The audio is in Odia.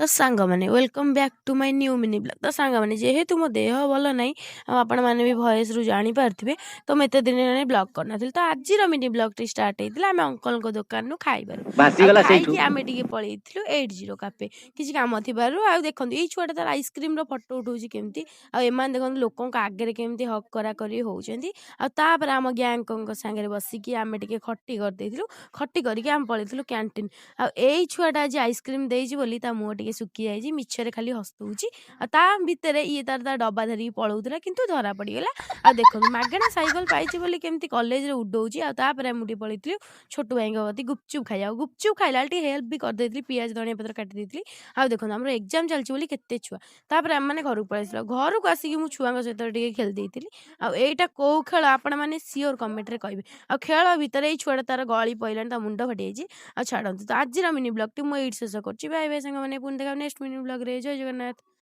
ତ ସାଙ୍ଗମାନେ, welcome back to my new mini vlog। ତ ସାଙ୍ଗମାନେ, ଯେହେତୁ ମୋ ଦେହ ଭଲ ନାହିଁ ଆଉ ଆପଣମାନେ ବି ଭଏସ୍ରୁ ଜାଣିପାରୁଥିବେ, ତ ମୁଁ ଏତେ ଦିନ ହେଲାଣି ବ୍ଲଗ୍ କରିନଥିଲି। ତ ଆଜିର ମିନି ବ୍ଲଗ୍ଟି ଷ୍ଟାର୍ଟ ହେଇଥିଲା ଆମେ ଅଙ୍କଲଙ୍କ ଦୋକାନରୁ ଖାଇବାରୁ ଆଉ ଭାସିଗଲା ସେଇଠୁ। ଖାଇକି ଆମେ ଟିକେ ପଳେଇଥିଲୁ 80 କାଫେ କିଛି କାମ ଥିବାରୁ। ଆଉ ଦେଖନ୍ତୁ, ଏଇ ଛୁଆଟା ତାର ଆଇସ୍କ୍ରିମ୍ର ଫଟୋ ଉଠଉଛି କେମିତି, ଆଉ ଏମାନେ ଦେଖନ୍ତୁ, ଲୋକଙ୍କ ଆଗରେ କେମିତି ହଗ୍ କରା କରି ହେଉଛନ୍ତି। ଆଉ ତାପରେ ଆମ ଗ୍ୟାଙ୍ଗଙ୍କ ସାଙ୍ଗରେ ବସିକି ଆମେ ଟିକେ ଖଟି କରିଦେଇଥିଲୁ। ଖଟି କରିକି ଆମେ ପଳେଇଥିଲୁ କ୍ୟାଣ୍ଟିନ୍। ଆଉ ଏଇ ଛୁଆଟା ଆଜି ଆଇସ୍କ୍ରିମ୍ ଦେଇଛି ବୋଲି ତା ମୁହଁ ଟିକେ ଶୁଖି ଯାଇଛି, ମିଛରେ ଖାଲି ହସଉଛି। ଆଉ ତା ଭିତରେ ଇଏ ତାର ତା ଡବା ଧରିକି ପଳଉଥିଲା, କିନ୍ତୁ ଧରା ପଡ଼ିଗଲା। ଆଉ ଦେଖନ୍ତୁ, ମାଗଣା ସାଇକେଲ ପାଇଛି ବୋଲି କେମିତି କଲେଜରେ ଉଡଉଛି। ଆଉ ତାପରେ ଆମେ ଟିକେ ପଳେଇଥିଲୁ ଛୋଟୁ ଭାଇଙ୍କ କତି ଗୁପଚୁପ୍ ଖାଇବାକୁ। ଗୁପଚୁପ୍ ଖାଇଲା ବେଳେ ଟିକେ ହେଲ୍ପ ବି କରିଦେଇଥିଲି, ପିଆଜ ଧନିଆ ପତ୍ର କାଟି ଦେଇଥିଲି। ଆଉ ଦେଖନ୍ତୁ, ଆମର ଏକ୍ଜାମ୍ ଚାଲିଛି ବୋଲି କେତେ ଛୁଆ। ତାପରେ ଆମେମାନେ ଘରକୁ ପଳେଇ ଆସିଲୁ। ଘରକୁ ଆସିକି ମୁଁ ଛୁଆଙ୍କ ସହିତ ଟିକେ ଖେଳି ଦେଇଥିଲି। ଆଉ ଏଇଟା କୋଉ ଖେଳ, ଆପଣମାନେ ସିଓର କମେଣ୍ଟରେ କହିବେ। ଆଉ ଖେଳ ଭିତରେ ଏଇ ଛୁଆଟା ତାର ଗଳି ପଇଲାଣି, ତା ମୁଣ୍ଡ ଫାଟିଯାଇଛି। ଆଉ ଛାଡ଼ନ୍ତୁ, ତ ଆଜିର ମିନି ବ୍ଲଗ୍ଟି ମୁଁ ଏଇଠି ଶେଷ କରୁଛି। ବାଏ ବାଏ ସାଙ୍ଗମାନେ, ପୁଣି ଦେଖା ନେକ୍ସଟ ମିନି ବ୍ଲଗ୍ରେ। ଜୟ ଜଗନ୍ନାଥ।